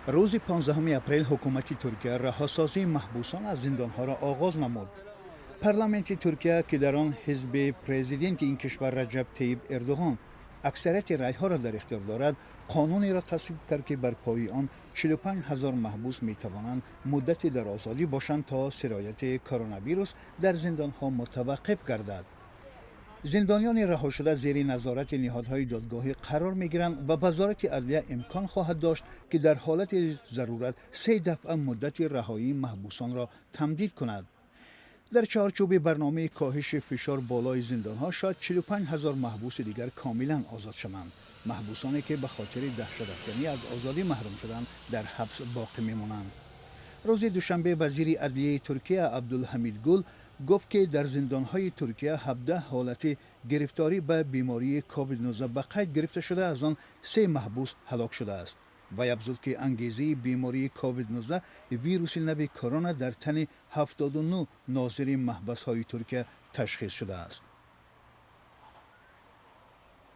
Рӯзи 15 апрел ҳукумати Туркия раҳосозии маҳбусон аз зиндонҳоро оғоз намуд. Парламенти Туркия, ки дар он ҳизби президенти ин кишвар Раҷаб Тайиб Эрдоғон аксарияти райҳоро дар ихтиёр дорад, қонунеро тасвиб кард, ки бар пои он 45 ҳазор маҳбус метавонанд муддате дар озодӣ бошанд, то сирояти коронавирус дар зиндонҳо мутаваққиф гардад. Зиндониёни раҳошуда зери назорати ниҳодҳои додгоҳӣ қарор мегиранд ва Вазорати адлия имкон хоҳад дошт, ки дар ҳолати зарурат се дафъа муддати раҳоии маҳбусонро тамдид кунад. Дар чаҳорчӯби барномаи коҳиши фишор болои зиндонҳо шояд 45 ҳазор маҳбуси дигар комилан озод шаванд. Маҳбусоне, ки ба хотири даҳшатафканӣ аз озодӣ маҳрум шуданд, дар ҳабс боқӣ мемонанд. Рӯзи душанбе вазири адлияи Туркия Абдулҳамид Гул гуфт, ки дар зиндонҳои Туркия 17 ҳолати гирифторӣ ба бемории COVID-19 ба қайд гирифта шуда, аз он се маҳбус ҳалок шудааст. Вай афзуд, ки ангезаи бемории COVID-19, вируси нави корона, дар тани 79 нозири маҳбасҳои Туркия ташхис шудааст.